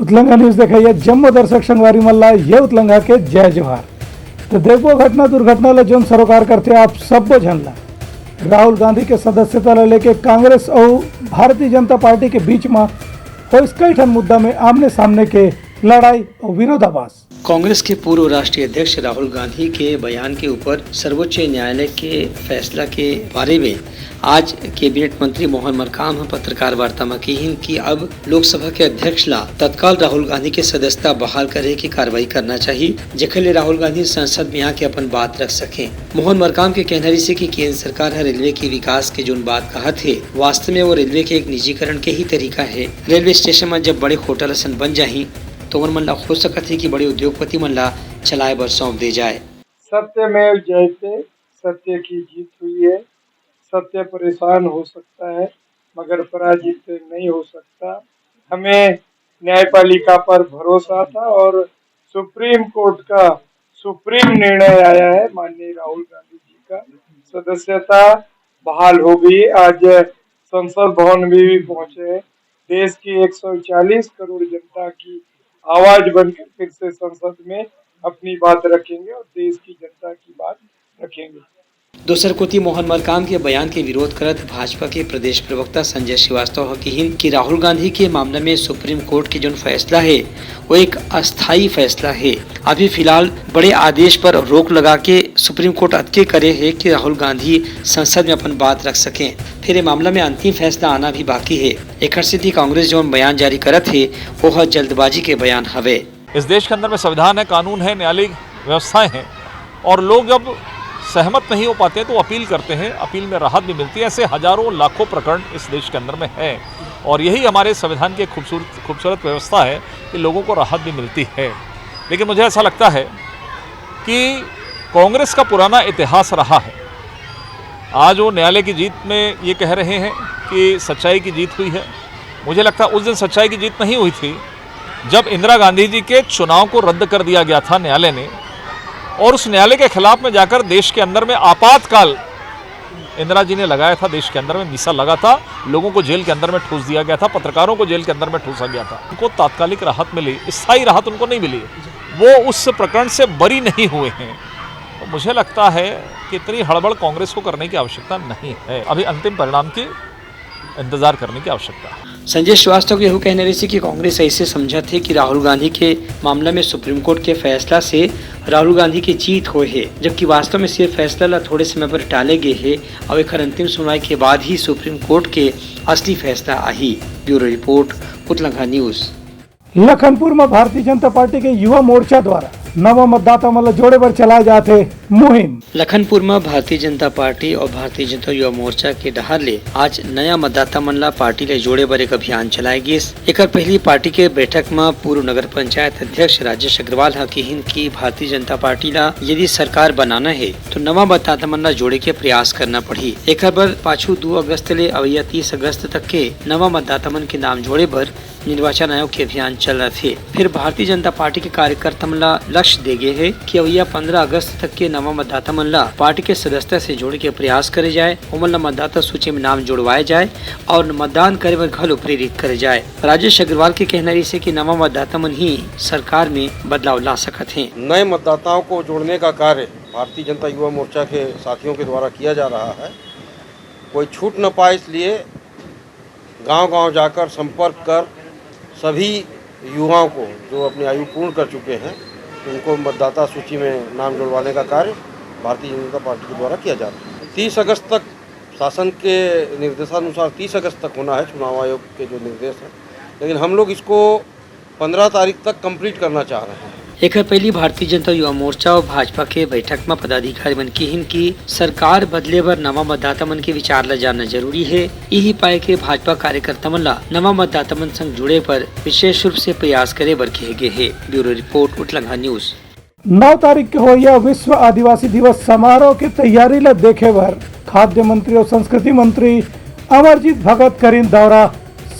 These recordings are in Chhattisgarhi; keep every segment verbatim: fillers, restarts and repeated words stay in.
उतलंगा न्यूज देखइया जम्मो दर्शक संगवारी मन ला ये उतलंगा के जय जोहार। तो देखबो घटना दुर्घटना ला जोन सरोकार करथे आप सब्बो झन ला। राहुल गांधी के सदस्यता ला लेके कांग्रेस अउ भारतीय जनता पार्टी के बीच म होइस कई ठन मुद्दा में आमने सामने के लड़ाई अउ विरोधाभास। कांग्रेस के पूर्व राष्ट्रीय अध्यक्ष राहुल गांधी के बयान के ऊपर सर्वोच्च न्यायालय के फैसला के बारे में आज कैबिनेट मंत्री मोहन मरकाम ह पत्रकार वार्ता म किहिन कि अब लोकसभा के अध्यक्ष ला तत्काल राहुल गांधी के सदस्यता बहाल करे के कार्रवाई करना चाहिए, जेखर ले राहुल गांधी संसद में आके अपन बात रख सकें। मोहन मरकाम के कहना रहिसे कि केंद्र सरकार ह रेलवे के विकास के जोन बात कहत हे, वास्तव में वो रेलवे के एक निजीकरण के ही तरीका हे। रेलवे स्टेशन म जब बड़े होटल असन बन जाही, तो ओमन मन ला हो सकत हे कि बड़े उद्योगपति मन ला चलाए बर सौंप दे जाए। सत्यमेव जयते, सत्य की जीत हुई है। सत्य परेशान हो सकता है, मगर पराजित नहीं हो सकता। हमें न्यायपालिका पर भरोसा था और सुप्रीम कोर्ट का सुप्रीम निर्णय आया है माननीय राहुल गांधी जी का। सदस्यता बहाल हो गई। आज संसद भवन में भी पहुंचे हैं। देश की एक सौ चालीस करोड़ जनता की आवाज बनकर फिर से संसद में अपनी बात रखेंगे और देश की जनता की बात रखेंगे। दूसर कोति मोहन मरकाम के बयान के विरोध करत भाजपा के प्रदेश प्रवक्ता संजय श्रीवास्तव ह किहिन कि राहुल गांधी के मामला में सुप्रीम कोर्ट के जोन फैसला हे, वो एक अस्थायी फैसला हे। अभी फिलहाल बड़े आदेश पर रोक लगा के सुप्रीम कोर्ट अतके करे हे कि राहुल गांधी संसद में अपन बात रख सकें। फिर ये मामला में अंतिम फैसला आना भी बाकी हे। एकर सेती कांग्रेस जोन बयान जारी करत हे, वो ह जल्दबाजी के बयान हवे। इस देश के अंदर में संविधान है, कानून है, न्यायालयिक व्यवस्थाएं हैं और लोग जब सहमत नहीं हो पाते हैं तो अपील करते हैं, अपील में राहत भी मिलती है। ऐसे हजारों लाखों प्रकरण इस देश के अंदर में हैं और यही हमारे संविधान की एक खूबसूरत खूबसूरत व्यवस्था है कि लोगों को राहत भी मिलती है। लेकिन मुझे ऐसा लगता है कि कांग्रेस का पुराना इतिहास रहा है। आज वो न्यायालय की जीत में ये कह रहे हैं कि सच्चाई की जीत हुई है। मुझे लगता है उस दिन सच्चाई की जीत नहीं हुई थी जब इंदिरा गांधी जी के चुनाव को रद्द कर दिया गया था न्यायालय ने, और उस न्यायालय के खिलाफ में जाकर देश के अंदर में आपातकाल इंदिरा जी ने लगाया था, देश के अंदर में मीसा लगा था, लोगों को जेल के अंदर में ठूंस दिया गया था, पत्रकारों को जेल के अंदर में ठूंसा गया था, उनको तात्कालिक राहत मिली, स्थायी राहत उनको नहीं मिली, वो उस प्रकरण से बरी नहीं हुए हैं। तो मुझे लगता है कि इतनी हड़बड़ कांग्रेस को करने की आवश्यकता नहीं है। अभी अंतिम परिणाम की इंतजार करने की आवश्यकता है। संजय श्रीवास्तव के यहू कहना रहिसे कि कांग्रेस ऐसे समझत हे कि राहुल गांधी के मामला में सुप्रीम कोर्ट के फैसला से राहुल गांधी के जीत होए हे, जबकि वास्तव में सिर्फ फैसला ला थोड़े समय पर टाले गे हे और एकर अंतिम सुनवाई के बाद ही सुप्रीम कोर्ट के असली फैसला आही। Bureau report, Utlangha news. Lakhanpur म भारतीय जनता पार्टी के युवा मोर्चा द्वारा नवा मतदाता मन ल जोड़े बर चलाए जात हे मुहिम। लखनपुर म भारतीय जनता पार्टी और भारतीय जनता युवा मोर्चा के डहार ले आज नया मतदाता मन ला पार्टी ले जोड़े बर एक अभियान चलाए गिस। एकर पहली पार्टी के बैठक म पूर्व नगर पंचायत अध्यक्ष राजेश अग्रवाल ह किहिन कि भारतीय जनता पार्टी ला यदि सरकार बनाना हे, तो नवा मतदाता मन ला जोड़े के प्रयास करना पड़ही। एकर बर पाछू दू अगस्त ले अवैया तीस अगस्त तक के नवा मतदाता मन के नाम जोड़े बर निर्वाचन आयोग के अभियान चलत हे। फिर भारतीय जनता पार्टी के कार्यकर्ता मन ला लक्ष्य दे गे हे कि अवैया पंद्रह अगस्त तक के नवा मतदाता मन ला पार्टी के सदस्यता से जोड़े के प्रयास करे जाए, ओमन ला मतदाता सूची में नाम जोड़वाए जाए और मतदान करे बर घलो प्रेरित करे जाए। राजेश अग्रवाल के कहना रहिसे कि नवा मतदाता मन ही सरकार में बदलाव ला सकत हे। नए मतदाताओं को जोड़ने का कार्य भारतीय जनता युवा मोर्चा के साथियों के द्वारा किया जा रहा है। कोई छूट न पाए, इसलिए गांव-गांव जाकर संपर्क कर सभी युवाओं को, जो अपनी आयु पूर्ण कर चुके हैं, उनको मतदाता सूची में नाम जुड़वाने का कार्य भारतीय जनता पार्टी के द्वारा किया जा रहा है। तीस अगस्त तक शासन के निर्देशानुसार तीस अगस्त तक होना है, चुनाव आयोग के जो निर्देश हैं, लेकिन हम लोग इसको पंद्रह तारीख तक कंप्लीट करना चाह रहे हैं। एकर पहली भारतीय जनता युवा मोर्चा और भाजपा के बैठक म पदाधिकारी मन किहिन कि सरकार बदले बर नवा मतदाता मन के विचार ला जानना जरूरी हे। इही पाए के भाजपा कार्यकर्ता मन ला नवा मतदाता मन संग जुड़े बर विशेष रूप से प्रयास करे बर कहे गे हे। Bureau report, Utlangha news. नौ तारीख के होइया विश्व आदिवासी दिवस समारोह के तैयारी ला देखे बर खाद्य मंत्री और संस्कृति मंत्री अमरजीत भगत करिन दौरा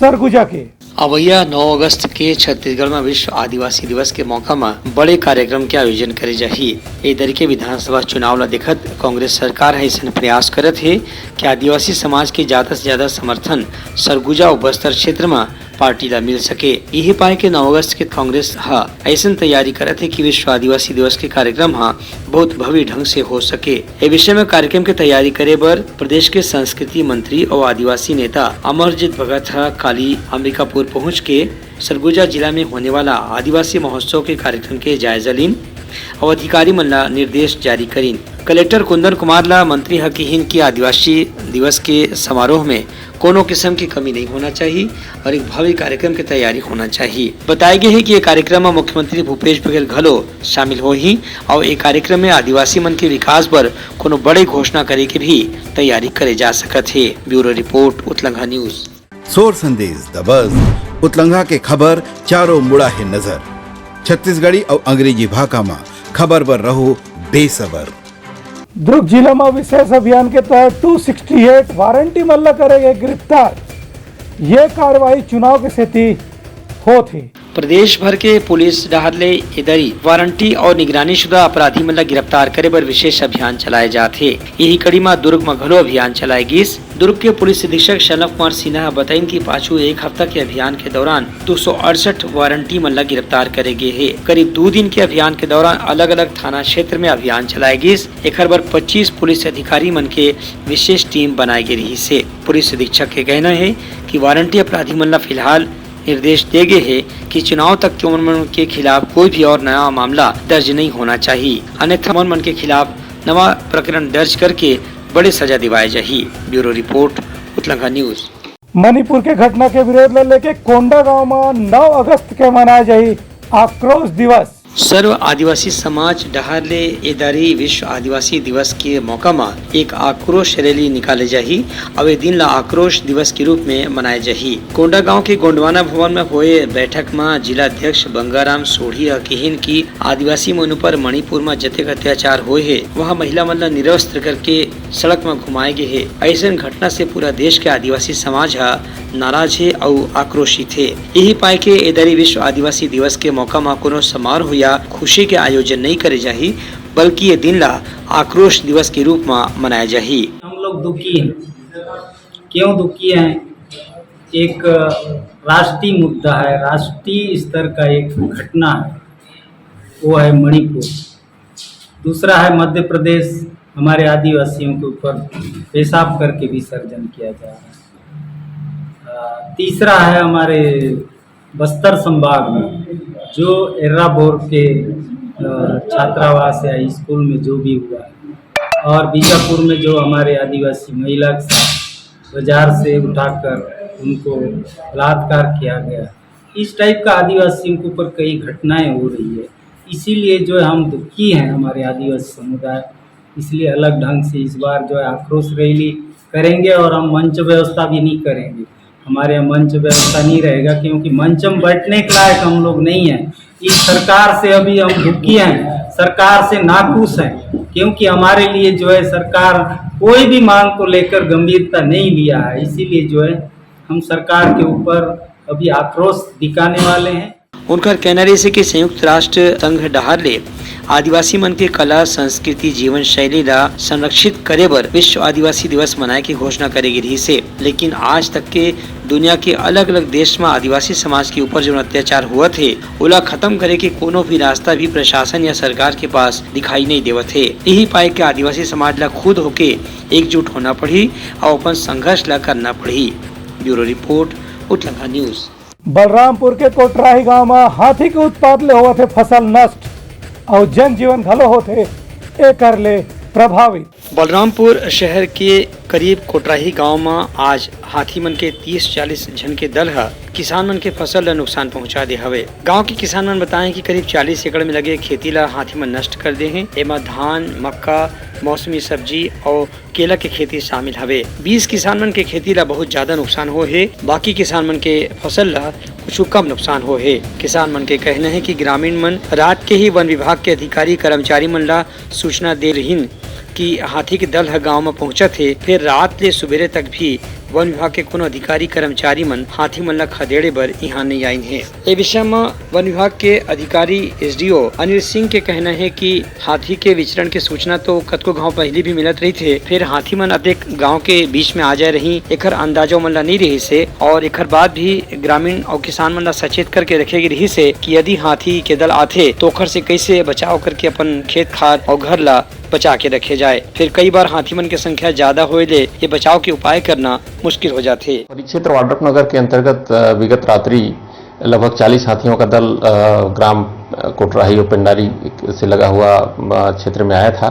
सरगुजा के। अवैया नौ अगस्त के छत्तीसगढ़ म विश्व आदिवासी दिवस के मौका म बड़े कार्यक्रम के आयोजन करे जाही। ए दरी के विधानसभा चुनाव ल देखत कांग्रेस सरकार ह अइसन प्रयास करत हे कि आदिवासी समाज के जादा से जादा समर्थन सरगुजा अउ बस्तर क्षेत्र म पार्टी ल मिल सके। इही पाय के नौ अगस्त के कांग्रेस ह अइसन तैयारी करत हे कि विश्व आदिवासी दिवस के कार्यक्रम ह बहुत भव्य ढंग से हो सके। ए विषय म कार्यक्रम के तैयारी करे बर प्रदेश के संस्कृति मंत्री अउ आदिवासी नेता अमरजीत भगत ह काली अंबिकापुर पहुंच के सरगुजा जिला में होने वाला आदिवासी महोत्सव के कार्यक्रम के जायजा लीन अउ अधिकारी मन ला निर्देश जारी करीन। कलेक्टर कुंदन कुमार ला मंत्री ह किहिन कि आदिवासी दिवस के समारोह में कोनो किस्म के कमी नहीं होना चाहिए और एक भव्य कार्यक्रम के तैयारी होना चाहिए। बताए गए हे कि ये कार्यक्रम में मुख्यमंत्री भूपेश बघेल घलो शामिल होही और ये कार्यक्रम में आदिवासी मन के विकास बर कोनो बड़े घोषणा करे के भी तैयारी करे जा सकत हे। Bureau report, Utlangha news. सोर संदेश दबस, उतलंघा के खबर चारों मुड़ा हे नजर। छत्तीसगढ़ी अउ अंग्रेजी भाखा म खबर बर रहो बेसबर। दुर्ग जिला म विशेष अभियान के तहत दो सौ अड़सठ वारंटी मन ल करे गे गिरफ्तार। ये कार्रवाई चुनाव के सेती होत हे। प्रदेश भर के पुलिस डहार ले ए दरी वारंटी और निगरानी शुदा अपराधी मन ल गिरफ्तार करे बर विशेष अभियान चलाए जात हे। यही कड़ी म दुर्ग म घलो अभियान चलाए गिस। दुर्ग के पुलिस अधीक्षक शलभ कुमार सिन्हा ह बताइन कि पाछू एक हफ्ता के अभियान के दौरान दो सौ अड़सठ वारंटी मन ल गिरफ्तार करे गे हे। करीब दू दिन के अभियान के दौरान अलग-अलग थाना क्षेत्र में अभियान चलाए गिस। एखर बर पच्चीस पुलिस अधिकारी मन के विशेष टीम बनाए गे रिहिस हे। पुलिस अधीक्षक के कहना हे कि वारंटी अपराधी मन ल फिलहाल निर्देश दे गे हे कि चुनाव तक के उमन मन के खिलाफ कोई भी और नया मामला दर्ज नहीं होना चाहिए, अन्यथा उमन मन के खिलाफ नवा प्रकरण दर्ज करके बड़े सजा दिवाए जाही। Bureau report, Utlangha news. Manipur के घटना के विरोध ल लेके कोंडागांव म नौ अगस्त के मनाए जाही आक्रोश दिवस। सर्व आदिवासी समाज डहार ले ए दरी विश्व आदिवासी दिवस के मौका म एक आक्रोश रैली निकाले जाही अउ ए दिन ल आक्रोश दिवस के रूप में मनाए जाही। कोंडागांव के गोंडवाना भवन में होए बैठक म जिला अध्यक्ष बंगाराम सोढ़ी ह किहिन कि आदिवासी मन ऊपर मणिपुर म जतेक अत्याचार होए हे, वहां महिला मन ल निरवस्त्र करके सड़क म घुमाए गे हे। अइसन घटना से पूरा देश के आदिवासी समाज ह नाराज हे अउ आक्रोशित हे। इही पाय के ए दरी विश्व आदिवासी दिवस के मौका म कोनो समारोह या खुशी के आयोजन नइ करे जाही, बल्कि ये दिन ला आक्रोश दिवस के रूप म मनाए जाही। हम लोग दुखी हैं। क्यों दुखी हैं? एक राष्ट्रीय मुद्दा है, राष्ट्रीय स्तर का एक घटना है, वो है मणिपुर। दूसरा है मध्य प्रदेश, हमारे आदिवासियों के ऊपर पेशाब करके विसर्जन किया जा रहा है। अ, तीसरा है हमारे बस्तर संभाग में जो एर्राबोर के, अ, छात्रावास या स्कूल में जो भी हुआ है, और बीजापुर में जो हमारे आदिवासी महिला के साथ बाजार से उठाकर उनको बलात्कार किया गया, इस टाइप का आदिवासियों के ऊपर कई घटनाएं हो रही है। इसीलिए जो है हम दुखी हैं, हमारे आदिवासी समुदाय, इसलिए अलग ढंग से इस बार जो है आक्रोश रैली करेंगे और हम मंच व्यवस्था भी नहीं करेंगे। हमारे यहाँ मंच व्यवस्था नहीं रहेगा, क्योंकि मंच में बैठने के लायक हम लोग नहीं हैं। इस सरकार से अभी हम दुखी हैं, सरकार से नाखुश हैं, क्योंकि हमारे लिए जो है सरकार कोई भी मांग को लेकर गंभीरता नहीं लिया है। इसीलिए जो है हम सरकार के ऊपर अभी आक्रोश दिखाने वाले हैं। उनकर कहना रहिस हे कि संयुक्त राष्ट्र संघ डहार ले आदिवासी मन के कला, संस्कृति, जीवन शैली ला संरक्षित करे बर विश्व आदिवासी दिवस मनाए के घोषणा करे गे रिहिस हे, लेकिन आज तक के दुनिया के अलग-अलग देश म आदिवासी समाज के ऊपर जौन अत्याचार होवत हे, ओला खत्म करे के कोनो भी रास्ता भी प्रशासन या सरकार के पास दिखाई नइ देवत हे। इही पाय के आदिवासी समाज ला खुद होके एकजुट होना पड़ही अउ अपन संघर्ष ला करना पड़ही। Bureau report, Utlangha news. Balrampur के कोटराही गांव म हाथी के उत्पात ले होवत हे फसल नष्ट अउ जनजीवन घलो होत हे एकर ले प्रभावित। बलरामपुर शहर के करीब कोटराही गांव म आज हाथी मन के तीस चालीस झन के दल ह किसान मन के फसल ल नुकसान पहुंचा दे हवे। गांव के किसान मन बताए कि करीब चालीस एकड़ में लगे खेती ल हाथी मन नष्ट कर दे हे। एमा धान, मक्का, मौसमी सब्जी अउ केला के खेती शामिल हवे। बीस किसान मन के खेती ला बहुत ज्यादा नुकसान होए हे, बाकी किसान मन के फसल ला कुछ कम नुकसान होए हे। किसान मन के कहना हे कि ग्रामीण मन रात के ही वन विभाग के अधिकारी कर्मचारी मन ला सूचना दे रहिन कि हाथी के दल ह गांव म पहुंचत हे, फेर रात ले सुबेरे तक भी वन विभाग के कोनो अधिकारी कर्मचारी मन हाथी मन ला खदेड़े बर इहां नइ आइन हे। ए विषय म वन विभाग के अधिकारी एसडीओ अनिल सिंह के कहना हे कि हाथी के विचरण के सूचना तो कतको घांव पहिली भी मिलत रहिथे, फेर हाथी मन अतेक गांव के बीच में आ जाए रही, एखर अंदाजा मन ला नइ रहिस हे और एखर बाद भी ग्रामीण अउ किसान मन ला सचेत करके रखे गे रहिस हे कि यदि हाथी के दल आथे तो ओखर से कइसे बचाव करके अपन खेत खार अउ घर ला बचा के रखे जाए। फिर कई बार हाथी मन के संख्या ज्यादा होए ले ये बचाव के उपाय करना मुश्किल हो जाथे। परिक्षेत्र वाड्रफनगर के अंतर्गत, अ, विगत रात्रि लगभग चालीस हाथियों का दल, अ, ग्राम, अ, कोटराही और पिंडारी से लगा हुआ, अ, क्षेत्र में आया था,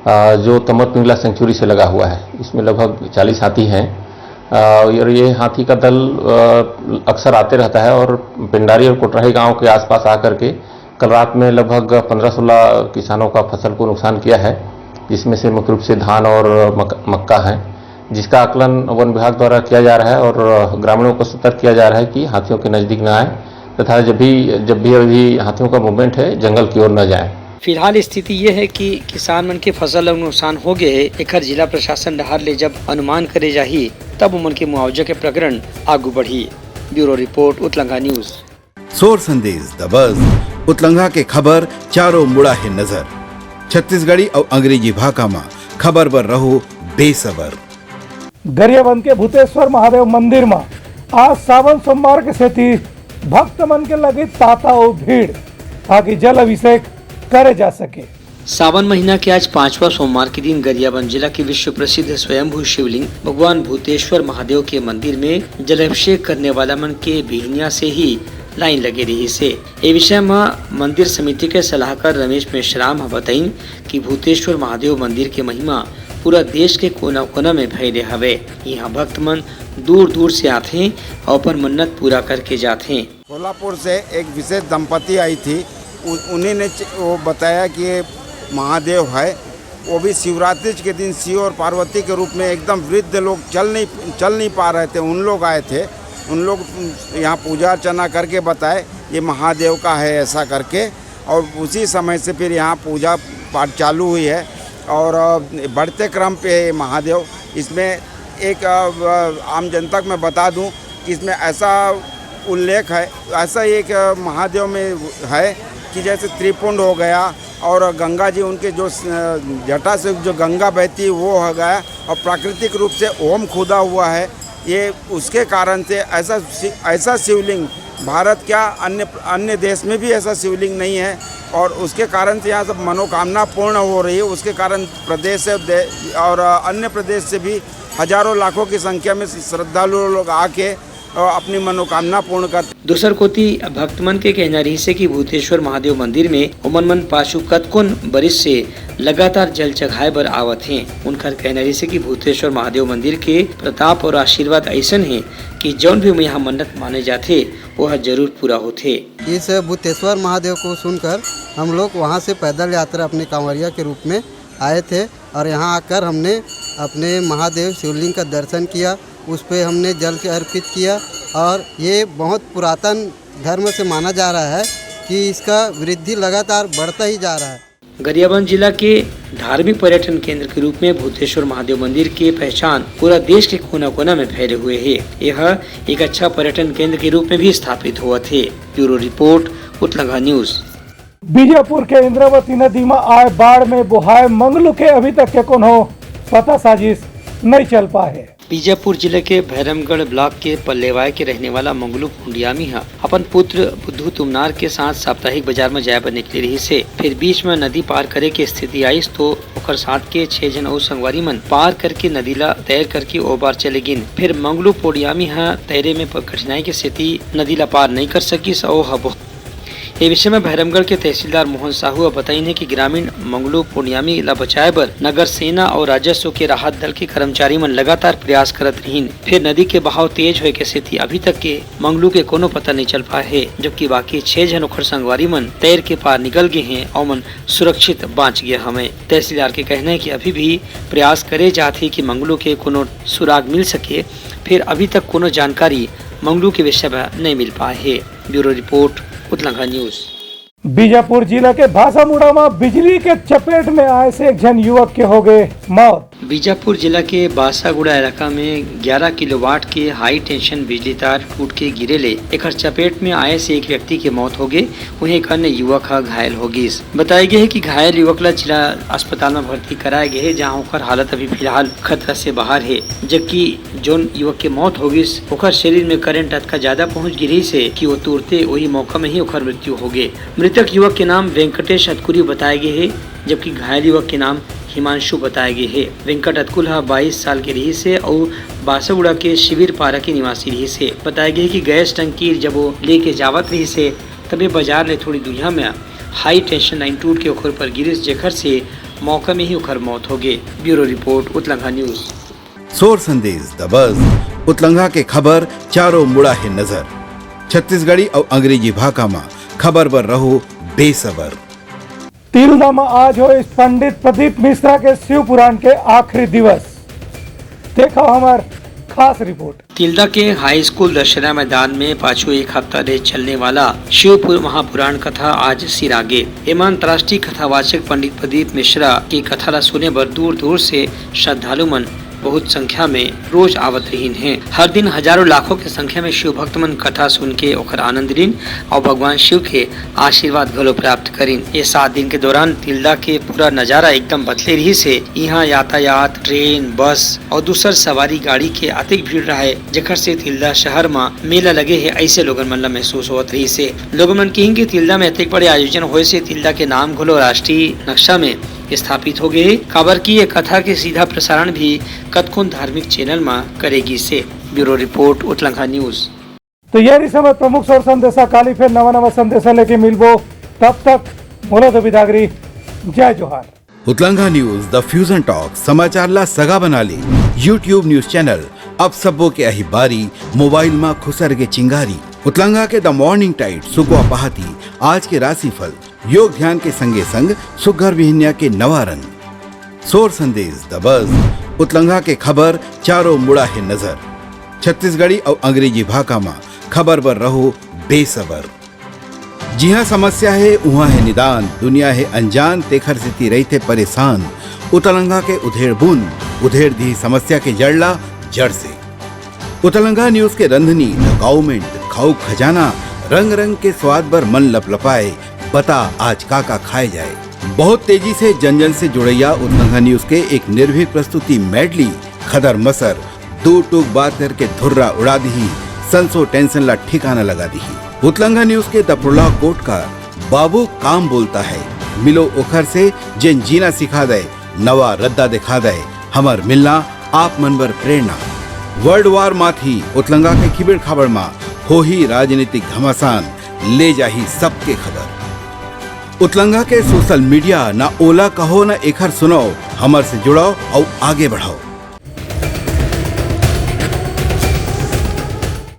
अ, जो तमर पिंगला सेंचुरी से लगा हुआ है। इसमें लगभग चालीस हाथी हैं, अ, और ये हाथी का दल, अ, अक्सर आते रहता है और पिंडारी और कोटराही गांव के आसपास आकर के कल रात में लगभग पन्द्रह सोलह किसानों का फसल को नुकसान किया है, जिसमें से मुख्य रूप से धान और मक-, मक्का है, जिसका आकलन वन विभाग द्वारा किया जा रहा है और ग्रामीणों को सतर्क किया जा रहा है कि हाथियों के नजदीक न आए तथा जब भी, जब भी अभी हाथियों का मूवमेंट है, जंगल की ओर न जाएं। फिलहाल स्थिति ये है कि किसान मन के फसल ला नुकसान हो गए हे, एखर जिला प्रशासन डहार ले जब अनुमान करे जाही, तब उमन के मुआवजा के प्रकरण आगू बढ़ी। Bureau report, Utlanga news. सोर संदेश दबस, उतलंगा के खबर चारों मुड़ा हे नजर। छत्तीसगढ़ी अउ अंग्रेजी भाखा म खबर बर रहो बेसबर। गरियाबंद के भूतेश्वर महादेव मंदिर म आज सावन सोमवार के सेती भक्त मन के लगे तांता अउ भीड़, ताकि जल अभिषेक करे जा सके। सावन महीना के आज पांचवा सोमवार के दिन गरियाबंद जिला के विश्व प्रसिद्ध स्वयंभू शिवलिंग भगवान भूतेश्वर महादेव के मंदिर में जलाभिषेक करने वाला मन के बिहनिया से ही लाइन लगे रहिस हे। ए विषय म मंदिर समिति के सलाहकार रमेश मेश्राम ह बताइन कि भूतेश्वर महादेव मंदिर के महिमा पूरा देश के कोना-कोना में फैले हवे। इहां भक्त मन दूर-दूर से आथे अउ अपन मन्नत पूरा करके जाथे। कोल्हापुर से एक विशेष दंपति आई थी। उ-, उन्हीं ने च-, वो बताया कि ये महादेव है। वो भी शिवरात्रि के दिन शिव और पार्वती के रूप में एकदम वृद्ध लोग चल नहीं, चल नहीं पा रहे थे, उन लोग आए थे। उन लोग यहाँ पूजा अर्चना करके बताए, "ये महादेव का है," ऐसा करके। और उसी समय से फिर यहाँ पूजा पाठ चालू हुई है और, अ, बढ़ते क्रम पे है ये महादेव। इसमें एक, अ, आम जनता को मैं बता दूं कि इसमें ऐसा उल्लेख है, ऐसा ही एक महादेव में है कि जैसे त्रिपुंड हो गया और गंगा जी उनके जो स-, जटा से जो गंगा बहती है वो हो गया और प्राकृतिक रूप से ओम खुदा हुआ है। ये उसके कारण से ऐसा शि-, ऐसा शिवलिंग भारत क्या अन्य, अन्य देश में भी ऐसा शिवलिंग नहीं है और उसके कारण से यहाँ सब मनोकामना पूर्ण हो रही है। उसके कारण प्रदेश से दे-, और अन्य प्रदेश से भी हजारों लाखों की संख्या में श्रद्धालु लोग आके अ, अपनी मनोकामना पूर्ण करते। दूसर कोति, भक्त मन के कहना रहिस हे कि भूतेश्वर महादेव मंदिर में ओमन मन पाछू कतकोन बरिस से लगातार जल चघाए बर आवत हें। उनकर कहना रहिस हे कि भूतेश्वर महादेव मंदिर के प्रताप और आशीर्वाद अइसन हे कि जौन भी यहाँ मन्नत माने जाथे, वो ह जरूर पूरा होथे। इस भूतेश्वर महादेव को सुनकर हम लोग वहाँ से पैदल यात्रा अपने कांवरिया के रूप में आए थे और यहाँ आकर हमने अपने महादेव शिवलिंग का दर्शन किया, उस पे हमने जल के अर्पित किया और ये बहुत पुरातन धर्म से माना जा रहा है कि इसका वृद्धि लगातार बढ़ता ही जा रहा है। गरियाबंद जिला के धार्मिक पर्यटन केंद्र के रूप में भूतेश्वर महादेव मंदिर के पहचान पूरा देश के कोना-कोना में फैले हुए हे। यह एक अच्छा पर्यटन केंद्र के रूप में भी स्थापित होवत हे। Bureau report, Utlanga news. Bijapur के इंद्रावती नदी म आए बाढ़ में बोहाए मंगलू के अभी तक के कोनो पता साजिश नइ चल पाए हे। बीजापुर जिले के भैरमगढ़ ब्लॉक के पल्लेवाय के रहने वाला मंगलू पुंडियामी ह अपन पुत्र बुद्धू तुमनार के साथ साप्ताहिक बाजार म जाए बर निकले रिहिस हे। फिर बीच म नदी पार करे के स्थिति आइस तो ओकर साथ के छह झन अउ संगवारी मन पार करके नदी ला तैर करके ओ पार चले गिन। फिर मंगलू पुंडियामी ह तैरे में प-, कठिनाई के सेती नदी ला पार नइ कर सकिस अउ ह ये विषय में भैरमगढ़ के तहसीलदार मोहन साहू ह बताइन हे कि ग्रामीण मंगलू पुंडियामी ला बचाए बर नगर सेना अउ राजस्व के राहत दल के कर्मचारी मन लगातार प्रयास करत रहिन। फिर नदी के बहाव तेज होए के सेती अभी तक के मंगलू के कोनो पता नइ चल पाए हे, जबकि बाकी छह झन ओखर संगवारी मन तैर के पार निकल गे हें अउ मन सुरक्षित बांच गे हवंय। तहसीलदार के कहना हे कि अभी भी प्रयास करे जात हे कि मंगलू के कोनो सुराग मिल सके, फिर अभी तक कोनो जानकारी मंगलू के विषय में नइ मिल पाए हे। Bureau report, Utlangha news. Bijapur जिला के भासामुड़ा म बिजली के चपेट में आए से एक झन युवक के हो गए मौत। बीजापुर जिला के बासागुड़ा इलाका में ग्यारह किलोवाट के हाई टेंशन बिजली तार टूट के गिरे ले एकर चपेट में आए से एक व्यक्ति के मौत हो गे, वहीं एक अन्य युवक ह घायल हो गिस। बताया गया है कि घायल युवक ला जिला अस्पताल में भर्ती कराया गया है, जहां ओकर हालत अभी फिलहाल खतरा से बाहर है, जबकि जोन युवक के मौत हो गिस, ओकर शरीर में करंट अतका ज्यादा पहुंच गिरिस हे कि वो तुरते वही मौका में ही ओकर मृत्यु हो गे। मृतक युवक के नाम वेंकटेश अतकुरी बताया गया है, जबकि घायल युवक के नाम हिमांशु बताया गया है। वेंकट अतकुल ह बाईस साल के रहिस हे अउ बासागुड़ा के शिविर पारा के निवासी रहिस हे। बताया गया है कि गैस टंकी जब वो लेके जावत रहिस हे, तबे बाजार ले थोड़ी दूरिया में हाई टेंशन लाइन टूट के ओकर ऊपर गिरिस, जेकर से मौका में ही ओकर मौत हो गे। Bureau report, Utlangha news. सोर संदेश द बज, उतलंघा के खबर चारों मुड़ा हे नजर। छत्तीसगढ़ी अउ अंग्रेजी भाखा म खबर बर रहो बेसबर। तिल्दा म आज होइस पंडित प्रदीप मिश्रा के शिव पुराण के आखिरी दिवस। देखो हमर खास रिपोर्ट। तिल्दा के हाई स्कूल दशहरा मैदान में पाछू एक हफ्ता ले चलने वाला शिव पु-, महापुराण कथा आज सिरागे। एमा अंतर्राष्ट्रीय कथावाचक पंडित प्रदीप मिश्रा की कथा ला सुने बर दूर दूर से श्रद्धालु मन बहुत संख्या में रोज आवत रहिन हे। हर दिन हजारों लाखों के संख्या में शिव भक्त मन कथा सुन के ओकर आनंद लीन अउ भगवान शिव के आशीर्वाद घलो प्राप्त करिन। ये सात दिन के दौरान तिल्दा के पूरा नजारा एकदम बदले रहिस हे। इहाँ यातायात, ट्रेन, बस अउ दूसर सवारी गाड़ी के अतेक भीड़ रहय, जेकर से तिल्दा शहर म मेला लगे हे, अइसे लोगन मन ल महसूस होवत रहिस हे। लोगन मन किहिन कि तिल्दा में अतेक बड़े आयोजन होए से तिल्दा के नाम घलो राष्ट्रीय नक्शा में स्थापित हो गए हे, काबर कि ये कथा के सीधा प्रसारण भी कतकोन धार्मिक चैनल म करे गिस हे। Bureau report, Utlangha news. तो ये रहिस हमर प्रमुख सोर संदेशा। काली फेर नवा नवा संदेशा लेके मिलबो, तब तक मोला दो बिदागरी, जय जोहार। उतलंघा न्यूज द फ्यूजन टॉक समाचार ला सगा बना ले। YouTube न्यूज चैनल अब सबो के अही बारी, मोबाइल मा खुसर के चिंगारी। उतलंघा के द मॉर्निंग टाइट सुकवा पहाती, आज के राशिफल, योग ध्यान के संगे संग सुग्घर बिहनिया के नवा रंग। सोर संदेश द बज, उतलंघा के खबर चारों मुड़ा हे नजर। छत्तीसगढ़ी अउ अंग्रेजी भाखा मा खबर बर रहो बेसबर। जिहाँ समस्या हे, उहाँ हे निदान, दुनिया हे अनजान, तेखर सेती रहिथे परेशान। उतलंघा के उधेड़ बूंद, उधेड़ दिही समस्या के जड़ ला जड़ से। उतलंघा न्यूज के रंधनी, द काउमेंट, खाऊ खजाना, रंग रंग के स्वाद बर मन लपलपाए, बता आज का का खाए जाए। बहुत तेजी से जन जन से जुड़ैया उतलंघा न्यूज के एक निर्भीक प्रस्तुति मेडली, खदर मसर, दू टूक बात करके धुर्रा उड़ा दिही, संसो टेंशन ला ठिकाना लगा दिही। उतलंघा न्यूज के दपड़ुला कोट का बाबू काम बोलता है, मिलो ओखर से जेन जीना सिखा दे, नवा रद्दा दिखा दे, हमर मिलना आप मन बर प्रेरणा। वर्ल्ड वार माथी उतलंघा के खिबेड़ खाबड़ मा होही राजनीतिक घमासान, ले जाही सबके खबर। उतलंघा के सोशल मीडिया ना ओला कहो ना एखर सुनाओ, हमर से जुड़ाओ अउ आगे बढ़ाओ।